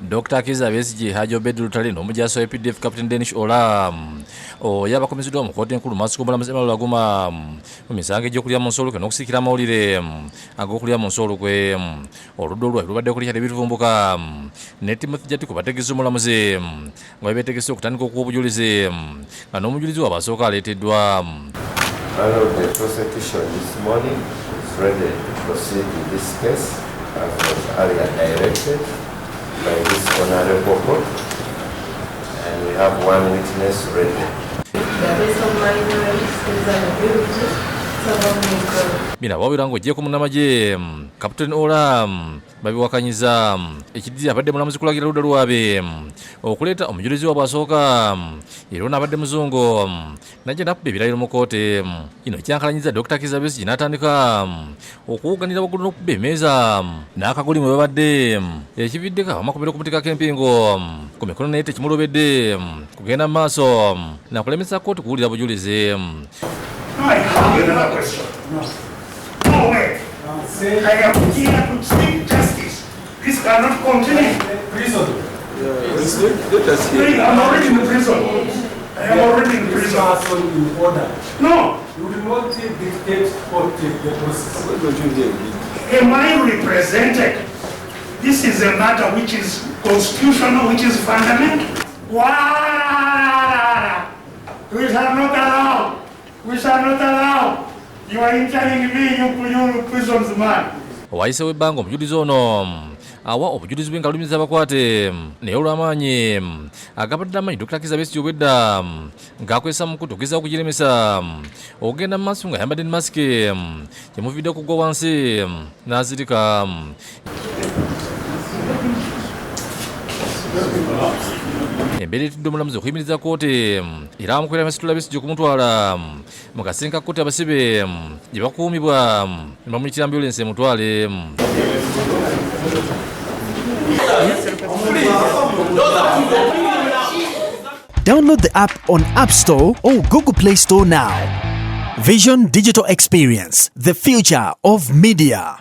Dr. Kizza Besigye, Haji Obeid Lutale n'omujaasi wa UPDF Captain Danish Olam oyo abakomezeddwa mu kkooti enkulu maaso g'omulamuzi Emmanuel Aguma mu misango egy'okulya mu nsi olukwe n'okusikira amawulire ag'okulya mu nsi olukwe. Oludda olwabi lubaddeko Richard Birivumbuka ne Timothy Jatiko bategese omulamuzi nga bwe beetegese okutandika okuwa obujulizi nga n'omujulizi waabwe asooka aleeteddwa. One of the prosecution this morning is ready to proceed with this case as was earlier directed by this honorable court, and we have one witness ready. The best of my knowledge, skills and ability, so help me God. Bino abawabira ng'ogyeko munnamagye Captain Olam babiwakanyiza. Ekiddirira abadde mulamuzi kulagira ludda lwabe okuleeta omujulizi waabwe asooka, era ono abadde muzungu najja n'akuba ebirayiro mu kkooti. Kino kyankalanyiza Dr. Kizza Besigye n'atandika okuwuganira waggulu n'okukuba emmeeza n'akaguli mwe babadde, ekividdeko abamakomera okumuteekako empingu ku mikono, naye tekimulobedde kugenda mu maaso nakulemesa kkooti kuwulira bujulizi. No, I have another question. No way. I am here to seek justice. This cannot continue. Prison. Let us Please, I'm already in prison. I am already in This prison. person in order. No. You will not dictate or take the process. Am I represented? This is a matter which is constitutional, which is fundamental. Wow! We shall not allow. We shall not allow. You are entering me, you prison's man. Wayisewo ebbanga omujulizi ono awa obujulizi bwe ng'alumiza abakwate, naye olw'amaanyi agabadde amaanyi Dr. Kizza Besigye obwedda ng'akozesa mukutu okugezaako okugiremesa okugenda mu maaso ng'ayambadde ne masiki, kyemuviidde okugwa wansi n'azirika. Embeera etudde omulamuzi okuyimiriza kkooti era amukwera Masitula Besigye okumutwala mu kasenke ka kkooti abasibe gye bakuumibwa, ne bamuyitira ambulensi emutwale. Download the app on App Store or Google Play Store now. Vision Digital Experience, the future of media.